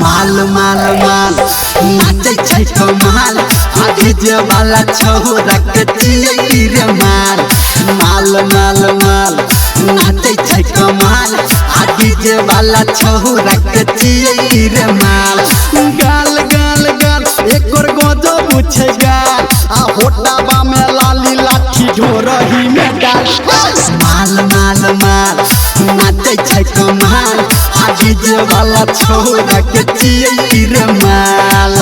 माल माल माल नाचै छै कमाल, आ डीजे वाला छौरा के चियै रे माल। माल माल माल नाचै छै कमाल, आ डीजे वाला छौरा के चियै रे माल। गाल गाल गाल एकर गजब छै गाल, आ होटाबा में लाली लाठी ढोरही में डाल। माल माल माल नाचै छै कमाल, आ डीजे वाला छौरा के चियै रे माल।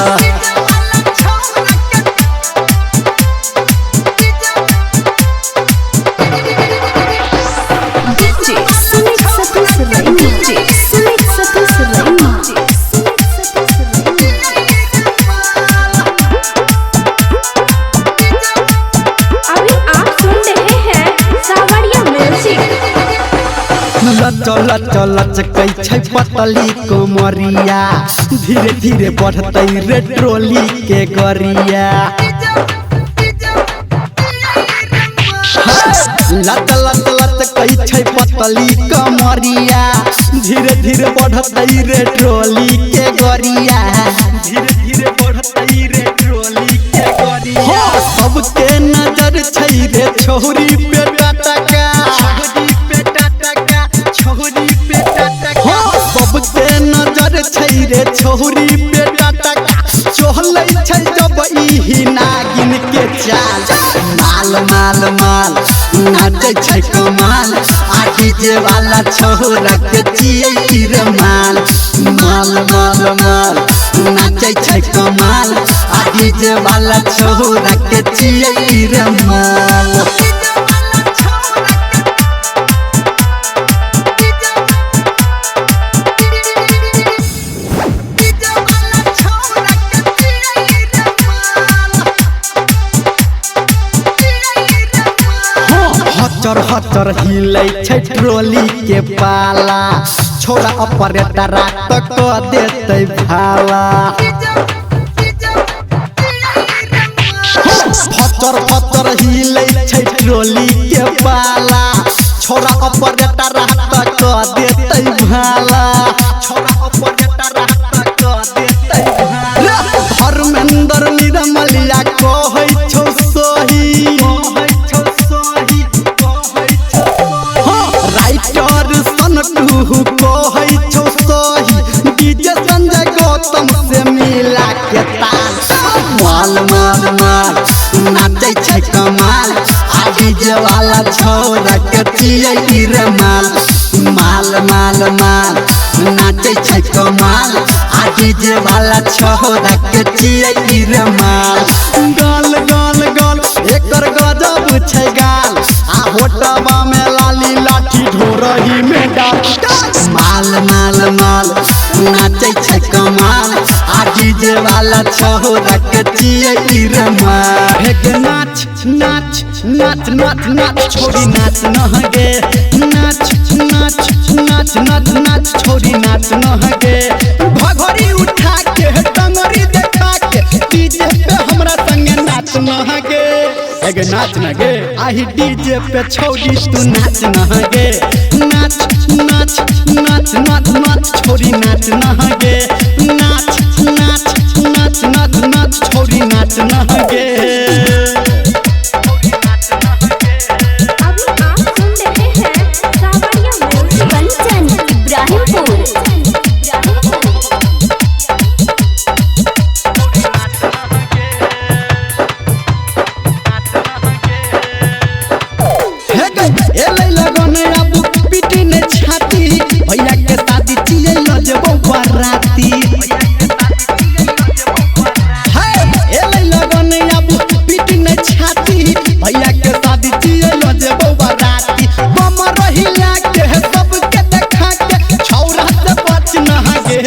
DJ Sumit Satish Raina. DJ Sumit Satish Raina. Sumit Satish Raina. अभी आप सुन रहे हैं सावरिया म्यूजिक। लच लच लचकै छै पतली कोमरिया, धीरे धीरे बढ़तै रे ट्रोली के गरिया। लच लच लचकै छै पतली कमरिया, धीरे धीरे बढ़तै रे ट्रोली के गरिया। धीरे धीरे बढ़तै रे ट्रोली के गरिया। सबके नजर छै रे छौरी पे टटका, छौरी पे टटका, छौरी पे टटका। सबके नजर छै रे छौरी पे टटका, चहलै छै जब ई नागिन के चाल। माल माल माल नाचै छै कमाल, आ डीजे वाला छौरा के चियै रे माल। माल माल माल नाचै छै कमाल, आ डीजे वाला छौरा के चियै रे माल। हचर हचर हिलै छै ट्रोली के पाला, छोरा ऑपरेटर त क देतै भाला। हचर हचर हिलै छै ट्रोली के पाला, छोरा ऑपरेटर त क देतै भाला। छोरा ऑपरेटर त क देतै भाला। धर्मेंद्र निर्मलिया कहै छौ सही, कहै छौ सही, कहै छौ सही। राइटर सनटू कहै छौ सही, डीजे संजय गौतम से मिला के ताल। माल माल माल नाचै छै कमाल, आ डीजे वाला छौरा के चियै रे माल। माल माल माल नाचै छै कमाल, आ डीजे वाला छौरा के चियै रे माल। गाल गाल गाल एकर गजब छै गाल, आ होटबा में लाली लाठी ढोरही में डाल। माल माल माल नाचै छै कमाल, आ डीजे वाला छौरा के चियै रे माल। हे गे नाच नाच नाच नाच नाच छोरी नाच न गे, नाच नाच नाच नाच नाच छोरी नाच न गे। भगोरी उठा के टंगरी देखा के डीजे पे हमरा संगे नाच न गे। हे गे नाच न गे, आही डीजे पे छोरी तू नाच न गे। नाच नाच नाच नाच नाच छोरी नाच न गे, नाच नाच नाच नाच नाच छोरी नाच न गे। अभी आप सुन रहे हैं सावरिया म्यूजिक। कंचन इब्राहिमपुर। हे गे एलै लगन अब पिटी ने छाती, भैया के शादी चियै ल जेबौ बराती। हे एलै लगन अब पिटी ने छाती, भैया के शादी चियै ल जेबौ बराती। बम रहिला के सबके देखा के छौरा से बच न गे।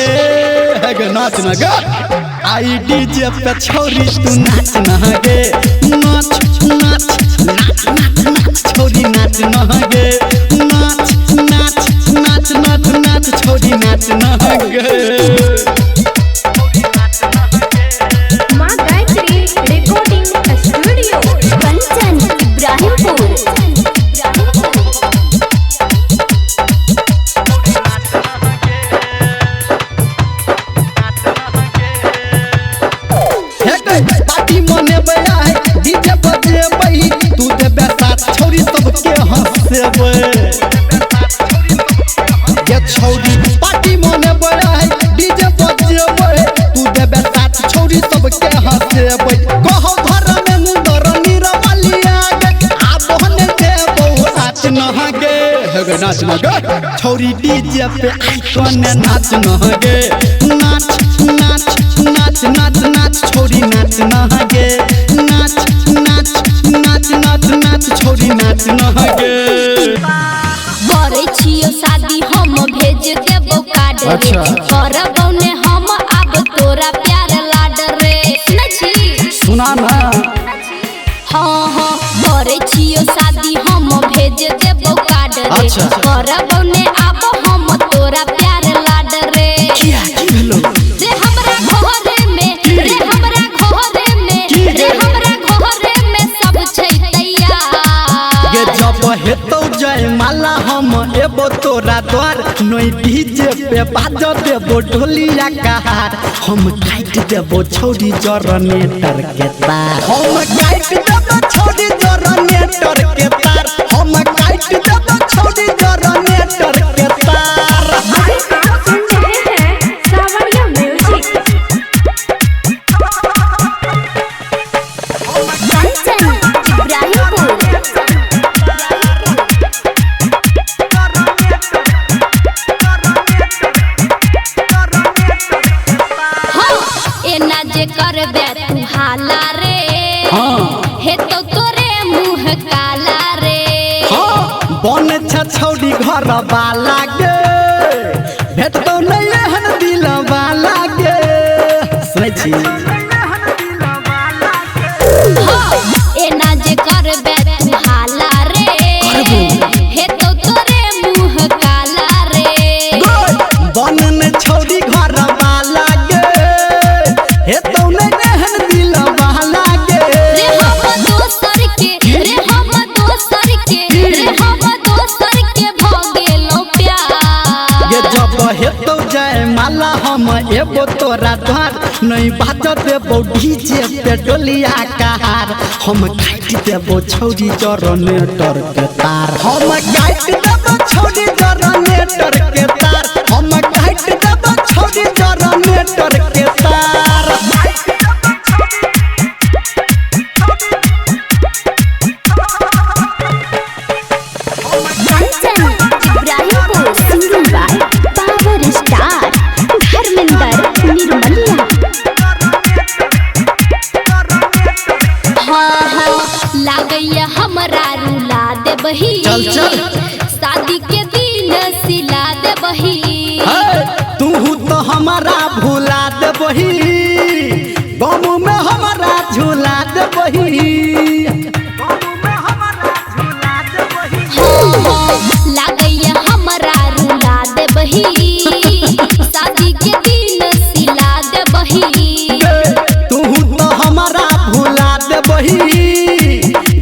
हे गे नाच न गे, आई डीजे पे छौरी तू नाच न गे। नाच नाच नाच नाच नाच छौरी नाच न गे, नाच नाच नाच नाच नाच छौरी नाच न गे। माँ गायत्री रिकॉर्डिंग स्टूडियो। कंचन इब्राहिमपुर। हंसेबै। गे छौरी पार्टी मनेबै डीजे बजेबै, तू देबे साथ छौरी सबके हंसेबै। कहौ धर्मेंद्र निरमलिया गे आब ने देबौ नाच न गे, हे नाच न गे छौरी डीजे पे आइकन नाच न गे। नाच नाच नाच नाच नाच छौरी नाच न गे, नाच नाच नाच नाच नाच छौरी नाच न गे। करै छियो शादी हम भेज देबो कार्ड रे, करबौ ने हम आब तोरा प्यार लाड रे। सुनै छी? सुना ना। हाँ हाँ करै छियो शादी हम भेज देबो कार्ड रे, करबौ ने आब हम तोरा प्यार लाड रे। किया की भेलो? रे हमरा घरे में, रे हमरा घरे में, रे हमरा घरे में सब छै तैयार। गे जब हेतौ जयमाला हम एबो तोरा द्वार, नोई डीजे पे बाज देबो ढोलिया कहार। हम काटि देबो छौरी जनरेटर के तार, हम काटि देबो छौरी जनरेटर के तार, हम काटि देबो छौरी जनरेटर के तार। अभी आप सुन रहे हैं सावरिया म्यूजिक। कंचन इब्राहिमपुर। हाँ एना जे करबे तू हाला रे, हाँ। हे तो तोरे मुँह काला रे। हाँ बन छ छौरी घर वाला गे, भेटतौ नै एहन दिल वाला गे। सुनै छी? हाँ एना जे करबे तू हाला रे, हे तो तोरे मुँह काला रे। बन ने छौरी घर वाला गे, हेतौ नै एहन दिल वाला गे। रे हम दोसर के, रे हम दोसर के, रे हम दोसर के भ गेलौ प्यार। गे जब हेतौ जयमाला हम एबो तोरा द्वार, नै बाज देबो डीजे पे डोलिया कहार। हम काटि देबो छौरी जनरेटर के तार, हम काटि देबो छौरी जनरेटर के तार, हम काटि देबो छौरी जनरेटर के तार। Kanchan Ibrahimpur. Singing by power star Dharmendra Nirmaliya. हाँ हाँ लागैया हमरा रुला देबही, चल, चल। शादी के दिन सिला देबही। तू तो हमारा भुला देबही, गम में हमारा झूला देबही। हाँ हाँ लागैया हमरा रुला देबही, शादी के दिन सिला देबही। तू तो हमारा भुला देबही,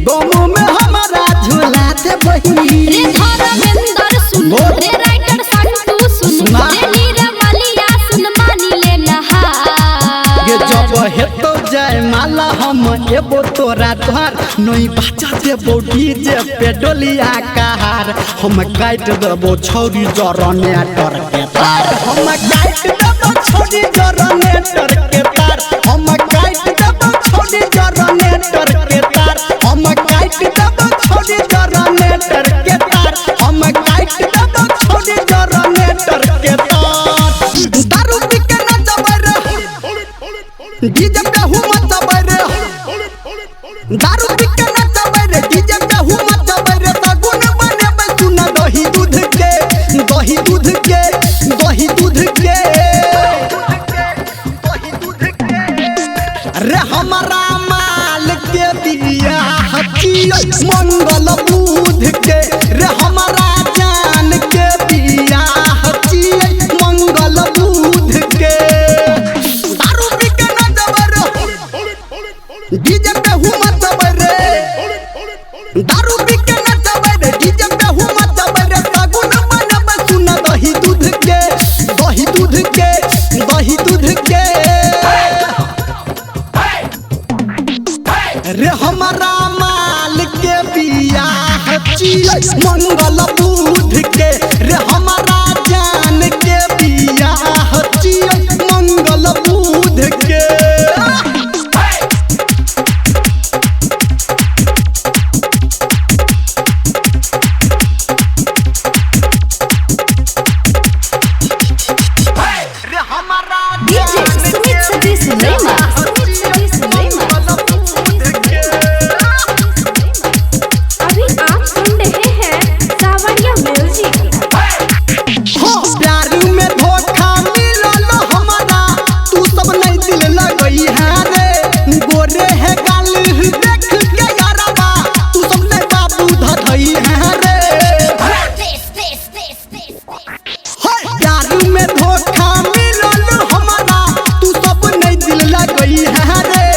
गम में हमारा झूला देबही। रे धर्मेंद्र सुन, रे राइटर संतू सुन, सुना। रे निरमलिया सुन मानी ले नहार। गे जब हेतौ जयमाला हम एबो तोरा द्वार, नोई बाजा देबो डीजे पे डोलिया कहार। हम काटि देबो छौरी जनरेटर के तार, हम काटि देबो छौरी जनरेटर के तार, हम काटि देबो छौरी जनरेटर के तार, हम काटि देबो छौरी जनरेटर के तार, हम काटि देबो छौरी जनरेटर के तार। दारू पी के नचबै रे डीजे पे हूँ मचबै रे, दारू पी के नचबै रे डीजे पे हूँ मचबै रे। सगुन बनेबै सुन दही दूध के, दही दूध के, दही दूध के। रे हमारा माल के बियाह छियै मंगल बुध के, रे हमारा जान के बियाह छियै मंगल बुध के। दारू पी के नचबै रे डीजे पे हूँ मचबै रे। छियै मंगल बुध के रे हमारा जान के बियाह छियै मंगल बुध के। DJ Sumit Satish Rema. Sumit Satish Rema. अभी आप सुन रहे हैं सावरिया म्यूजिक। हो प्यार में धोखा मिलल हमारा, तू सब नहीं दिल लगई है रे। गोरे है गाल देख के यारबा, तू सब नहीं बाबू धधई है रे। हो प्यार में धोखा मिलल हमारा, तू सब नहीं दिल लगई है रे।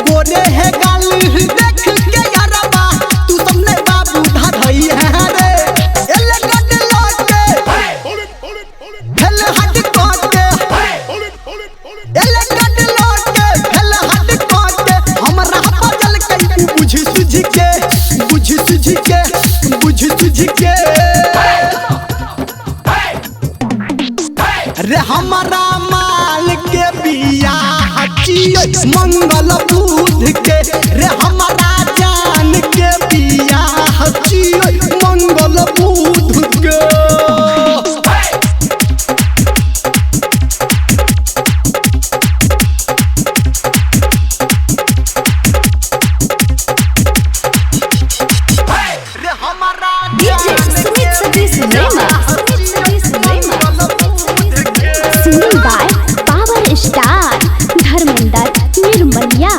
गोरे है गाल देख के यारबा, तू सब नहीं बाबू धधई है रे। एले गड लौटे फेल हट काटे, एले गड लौटे फेल हट काटे, हमरा बजल कई बुझ सुझ के, बुझ सुझ के, बुझ सुझ के रे हमारा माल के बियाह छियै मंगल बुध के रे हमारा जान के बियाह छियै मंगल बुध के। DJ Sumit Satish Rema. Sumit Satish Rema. Singing by Power Star Dharmendra Nirmaliya.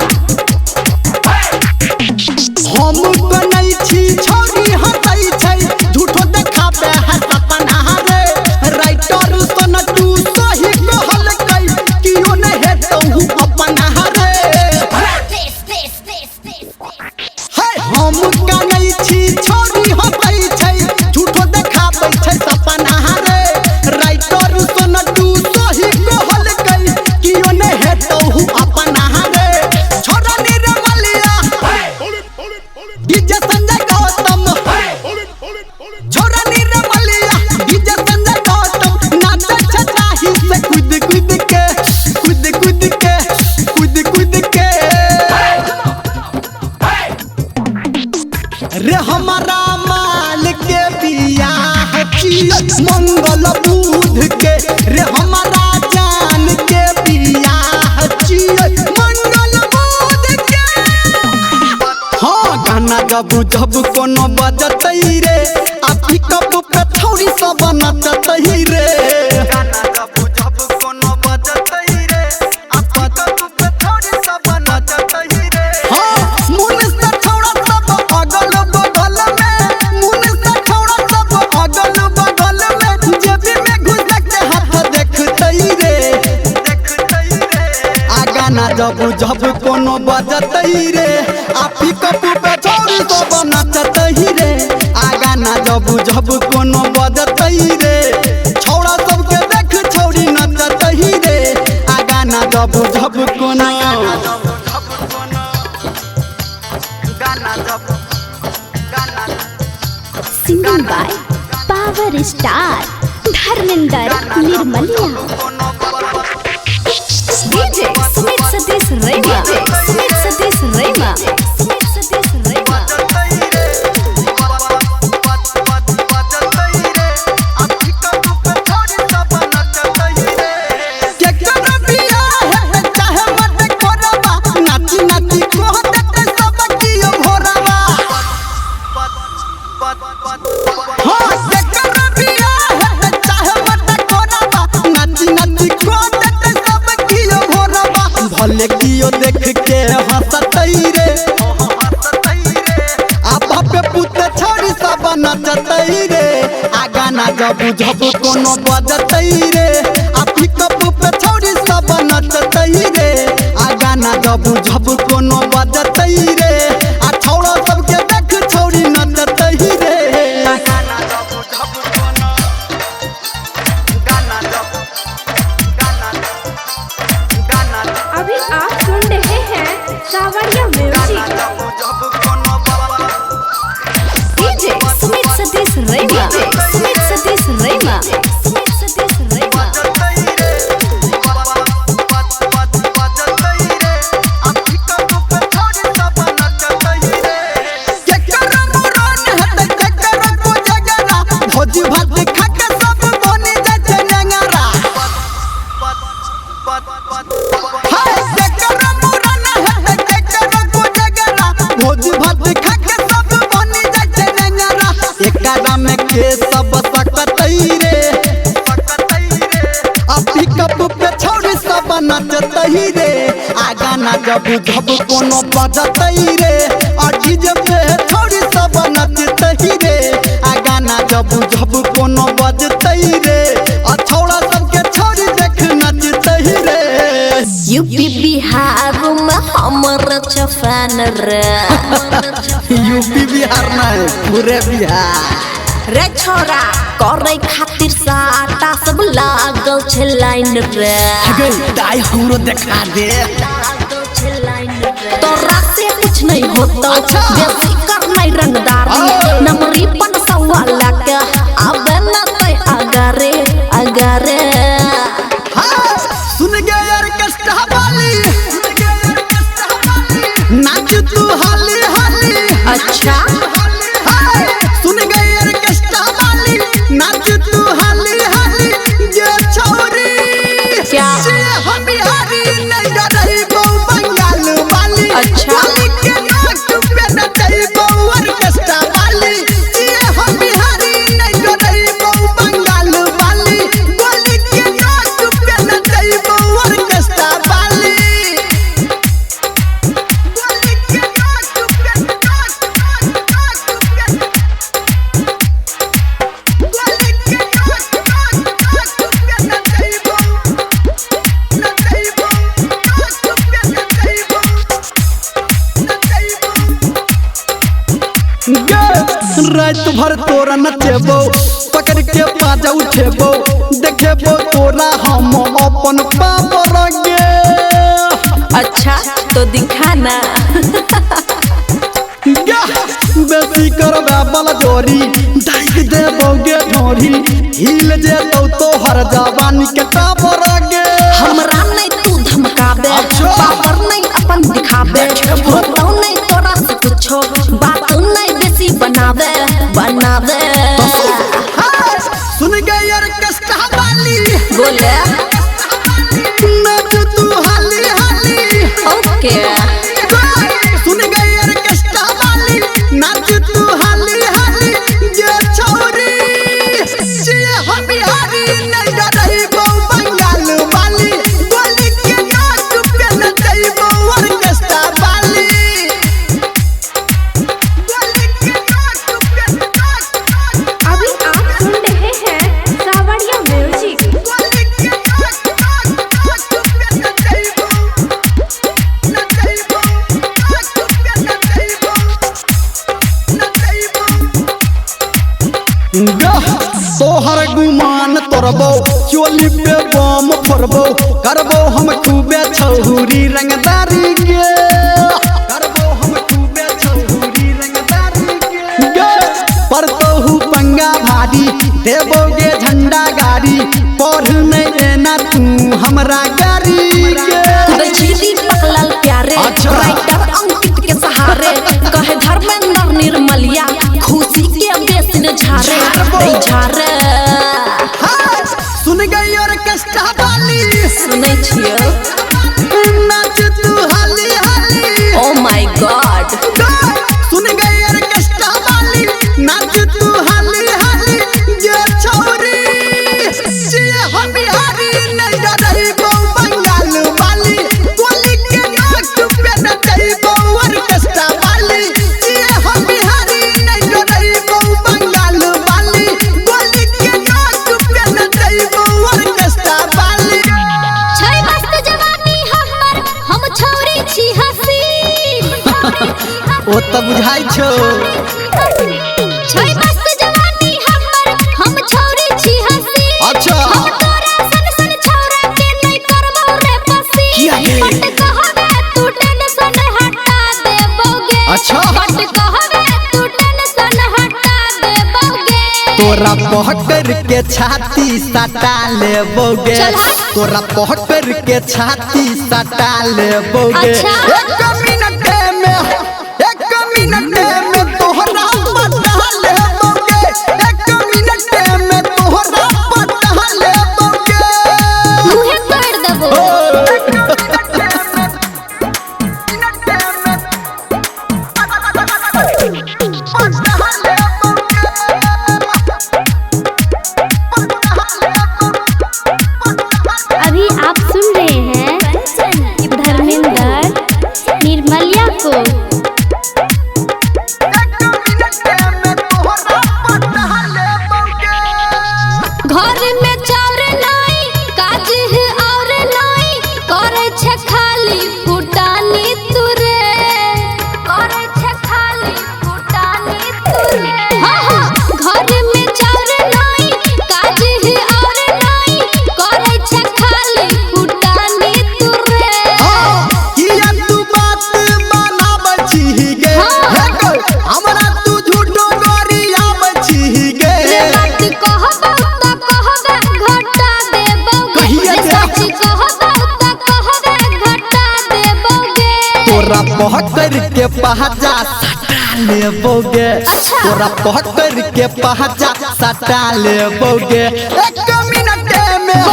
हम कनै छी छोरी हंसै छै, झूठो देखाबे है सपना रे। राइटर सन तू सही कहलकै, कियो नै हेतौ अपना रे। हे हम कनै छी छोरी हंसै छै, झूठो देखाबै छै सपना रे। राइटर सन तू सही कहलकै, कियो नै हेतौ अपना रे। छोरा निर्मलिया डीजे संजय गौतम, छोरा निर्मलिया डीजे संजय गौतम, नाचै छै ताही से कूद कूद के, कूद कूद के, कूद कूद के रे हमारा माल के बियाह छियै मंगल बुध के रे हमारा जान के बियाह छियै मंगल बुध के। हाँ गाना गबू जब कोनो बजतै रे, आ पिकअप पे छौरी सब नचतै रे। गाना गबू जब कोनो बजतै रे, आ पिकअप पे छौरी सब नचतै रे। हाँ मुन से छौरा सब अगल बगल में, मुन से छौरा सब अगल बगल में, जेबी में घुस के हाथ देखतै रे, देखतै रे। आ गाना जब जब कोनो बजतै रे, आ पिकअप पे छौरी सब नचतै रे। आ गाना जब जब कोनो बजतै रे, छौरा सबके देख छौरी नचतै रे। आ गाना जब जब कोनो Singing by Power Star Dharmendra Nirmaliya. DJ Sumit Satish Rema. DJ Sumit Satish Rema. Sumit Satish Rema. केकर बियाह है चाहे मत करबा, नाची नाची कह देतै सब कियो भोरबा। हाँ केकर बियाह है चाहे मत करबा, नाची नाची कह देतै सब कियो भोरबा। भले कियो देख के हंसतै रे, आ बापे पुत छोरी सब नचतै रे। आ गाना जब जब कोनो बजतै रे, आ पिकअप पे छौरी सब नचतै रे। आ गाना जब जब कोनो बजतै रे, आ छौरा सबके देख छौरी नचतै रे। अभी आप सुन रहे हैं सावरिया म्यूजिक। DJ Sumit Satish नचतही रे आ गाना जब जब कोनो बजतही रे आ डीजे पे छोड़ी सब नचतही रे आ गाना जब जब कोनो बजतही रे आ छौड़ा सबके छोड़ी देख नचतही रे। यूपी बिहार में हमर चफान रे। यूपी बिहार नहीं पूरे बिहार रे छोरा करे खातिर साटा सब लागल छै लाइन रे। दाई हमरो देखा दे। तोरा से कुछ नहीं होता बेसी कर नहीं रंगदारी नमरी पन सवा लाख आबे न ते अगारे अगारे। हाँ, सुन गे यार कष्ट वाली नाच तू हाली हाली। अच्छा हाँ, सुन गे यार कष्ट वाली नाच तू हाली हाली ये छोरी क्या? से हम बिहारी नहीं डरई बो बंगाल वाली। अच्छा। वाली के नाक पे नचई बो ऑर्केस्ट्रा वाली। ये हम बिहारी नहीं डरई बो बंगाल वाली। गोली के नाक पे नचई बो ऑर्केस्ट्रा वाली। गोली के नाक पे नाक नाक पे गोली के नाक नाक नाक पे नचई बो नचई बो नाक पे नचई बो नचई बो। गे रात भर तोरा नचेबो पकड़ के बाजा उठेबो देखेबो तोरा हम अपन पावर गे। अच्छा तो दिखाना। गे बेसी करबे बल जोरी डाइक देबो गे ढोरी हिल जेतौ तोहर जवानी के टावर गे। हमरा नहीं तू धमकाबे अच्छा। पावर नहीं अपन दिखाबे होतौ नहीं तोरा से कुछो बात नहीं बेसी बनावे बनावे। हाँ, सुन गे यार कष्ट वाली बोले नाच तू हाली हाली। ओके सुन गई ऑर्केस्ट्रा वाली नाच तू हाली हाली ये छोरी से हम बिहारी नहीं डरई बो बंगाल वाली। गोली के नाक पे नचई बो ऑर्केस्ट्रा वाली। गोली के नाक पे नाक नाक अभी आप सुन रहे हैं सावरिया म्यूजिक। गोली के नाक नाक नाक पे नचई बो नचई बो नाक पे नचई बो नचई बो। तोहर गुमान तोड़बो चोली पे बम फोड़बो करबो हम खूबे छौरी रंगदारी गे करबो हम खूबे छौरी रंगदारी गे। पर तोहू पंगा भारी देबो गे झंडा गाड़ी पढ़ नहीं एना तू हमरा गाड़ी गे। कुदै छी दीपक लाल प्यारे अच्छा। राइटर अंकित के सहारे कहे धर्मेंद्र निर्मलिया खुशी के बेसिन झारे नहीं झारे। हाँ, सुन गई ऑर्केस्ट्रा वाली सुनै छियो नाच तू हाली हाली। ओ my God. सुन गई ऑर्केस्ट्रा वाली नाच तू हाली हाली ये छोरी से हम बिहारी नहीं डरई बो बंगाल वाली। गोली के नाक पे नचई बो ऑर्केस्ट्रा वाली। ये हम बिहारी नहीं डरई बो बंगाल वाली। गोली के नाक पे नचई बो ऑर्केस्ट्रा वाली। छै मस्त जवानी हमर हम छौरी छी हसीन। ओ त बुझाइ छौ। छै मस्त जवानी हमर हम छौरी छी हसीन। अच्छा। हम तोरा सन सन छौरा के नहीं करबौ रे पसीन। किया गे? पट कहबे तू टेंशन हटा देबौगे। अच्छा। पट कहबे तू टेंशन हटा देबौगे। तोरा पहकर के छाती सटा लेबोगे चल। तोरा पहकर के छाती सटा लेबोगे। अच्छा। एक मिनट में एक मिनट में तोहरा पटा लेबोगे। एक मिनट में तोहरा पटा लेबोगे। मुहे तोड़ देबो। अभी आप सुन रहे हैं इब्राहिमपुर। घर में चाउर नहीं काज है और नहीं करे छे खाली फुटानी तुरे करे छे खाली फुटानी तुरे। हाँ हाँ घर में चाउर नहीं काज है और नहीं करे छे खाली फुटानी तुरे। किया तू बात बनाबै छी गे? हे गो, हमरा तू झूठो गरियाबै छी गे। रे बात कहबौ त कहबे घटा देबौ गे। कहिया रे दे? सच कहबौ त कहबे घटा देबौ गे। तोरा पकड़ के पहचा सटा लेबोगे। अच्छा। तोरा पकड़ के पहचा सटा लेबोगे। एक मिनट में,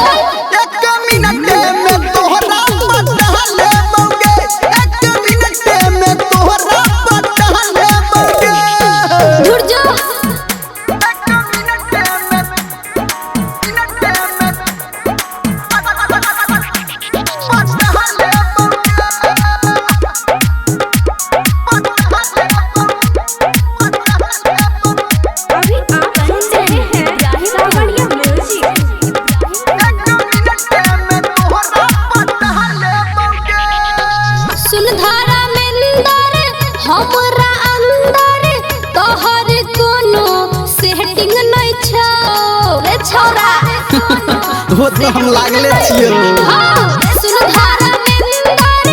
एक मिनट में तोहरा पटा लेबोगे। एक मिनट में तोहरा पटा लेबोगे। झुर जो। अभी आप सुन रहे हैं सावरिया म्यूजिक। सुन धारा मेंदर हमरा अंदर तोहर कोनो सेटिंग नहीं छौ रे छौरा। वो तो हम लागले छियो। हाँ, सुन धारा मेंदर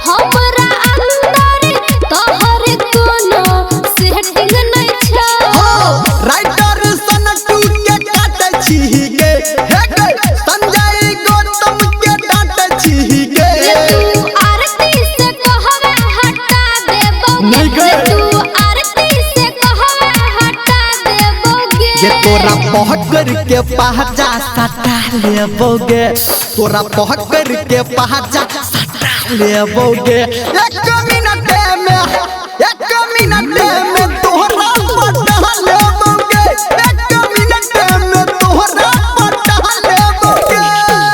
हमरा अंदर तोहर कोनो सेटिंग नहीं छौ। राइटर सनटू के काटै छी गे। हे गे, संजय गौतम के डांटै छी गे। रे तू आरती से कहबे हटा देबौ गे। नहीं गे। रे तू आरती से कहबे हटा देबौ गे। ये तोरा पकड़ के पहचा सटा लेबोगे। तोरा पकड़ के पहचा सटा लेबोगे। एक मिनट में, एक मिनट में तोहरा पटा लेबोगे। एक मिनट में तोहरा पटा लेबोगे।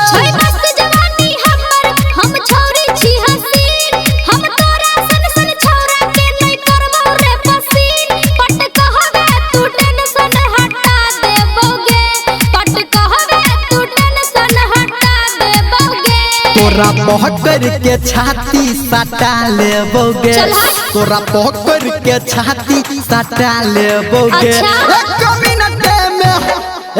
छै मस्त जवानी हमर हम छौरी छी हसीन हम तोरा सन सन छौरा के नै करबौ रे पसीन। पट कहबे तू टेंशन हटा देबौ गे। पट कहबे तू टेंशन हटा देबौ गे। तोरा पकड़ के छाती सटा लेबोगे। चल हट। तोरा पकड़ के छाती सटा लेबोगे। अच्छा। एक मिनट में,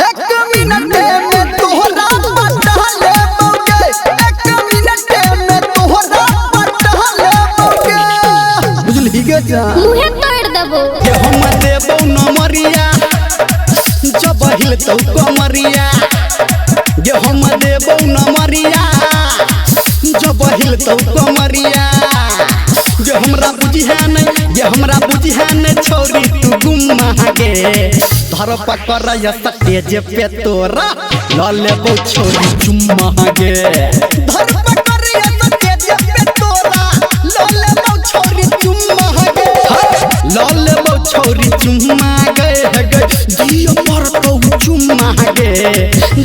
एक मिनट में तोहरा पटा लेबोगे। एक मिनट में तोहरा पटा लेबोगे। बुझलही गे जा? मुहे तोड़ देबौ। के हम देबौ नमरिया जब हिलतौ कमरिया। गे हम देबौ नमरिया जब हिलतौ कमरिया। गे हमरा बुझिहे नै, गे हमरा बुझिहे नै छौरी तू गुम्मा गे। धर पकड़ या सटेज पे तोरा ल लेबौ छौरी चुम्मा गे। धर पकड़ या सटेज पे तोरा ल लेबौ छौरी चुम्मा गे। ल लेबौ छौरी चुम्मा गे गे दियो पड़तौ चुम्मा गे।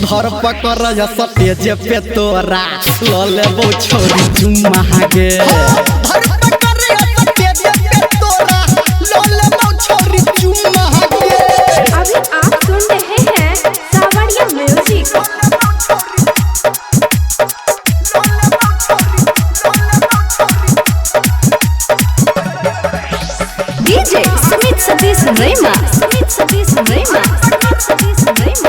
धर पकड़ या सटेज पे तोरा ल लेबौ छौरी चुम्मा गे। धर पकड़ या सटेज पे तोरा ल लेबौ छौरी चुम्मा गे। अभी आप सुन रहे हैं सावरिया म्यूजिक। डीजे सुमित सतीश रैमा। सुमित सतीश रैमा। सुमित सतीश रैमा।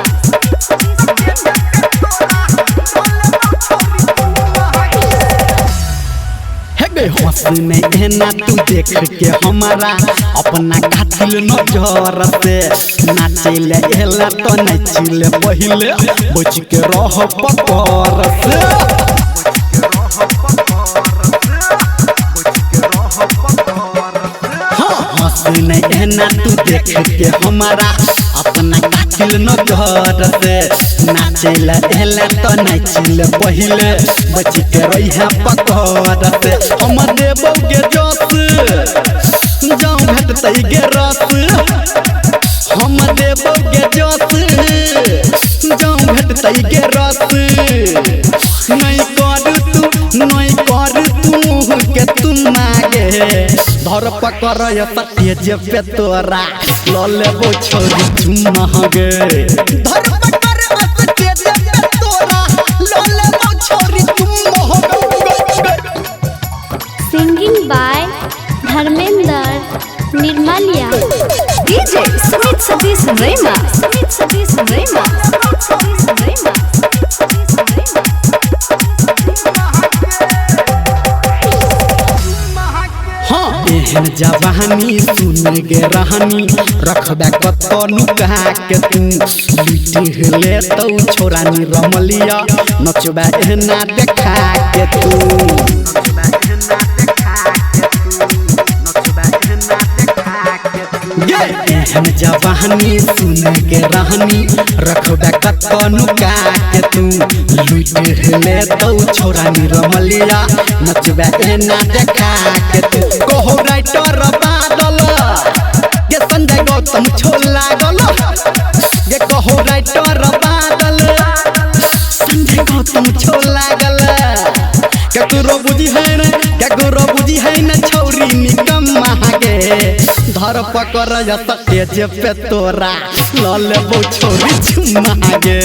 हे गे हंस में एना तू देख के हमारा अपना कातिल नजर से नाचेले एला तो नाचिले पहिले बच के रह पकर से। हाँ, हंस में एना तू देख के हमारा अपना कातिल नजर से नाचेला एला तो नाचिले पहिले बच के रहिया पकर से। हम देबौ गे जस जाऊं भेटतै गे रस। हम देबौ गे जस जाऊं भेटतै गे रस। नहीं कर तू, नहीं कर तू मुँह के तुम मागे। धर पकड़ सटे जेबे तोरा ल लेबो छोरी चुम्मा गे। धर पकड़ सटे जेबे तोरा ल लेबो छोरी चुम्मा गे। Singing by Dharmendra Nirmaliya. DJ Sumit Satish Raima. Sumit Satish Raima. Sumit Satish Raima. Satish Raima. हाँ एहन जवानी सुन गे रहनी रखबे कत नुका के तू लुटि ले तो छोरानी रमलिया नचबे एहना देखा के तू। गे एहन जवानी सुन के रहनी रखबे कत नुका के तू लुटि ले तो छोरानी रमलिया नचबे एहना देखा के तू। कहो राइटर बादल गे संजय गौतम छोला गल गे कहो राइटर बादल संजय गौतम छोला गल। केकरो बुझी है न केकरो बुझी है न छौरी निकम्मा गे। धर पकड़ सटे जेबे तोरा ल लेबो छोरी चुम्मा गे।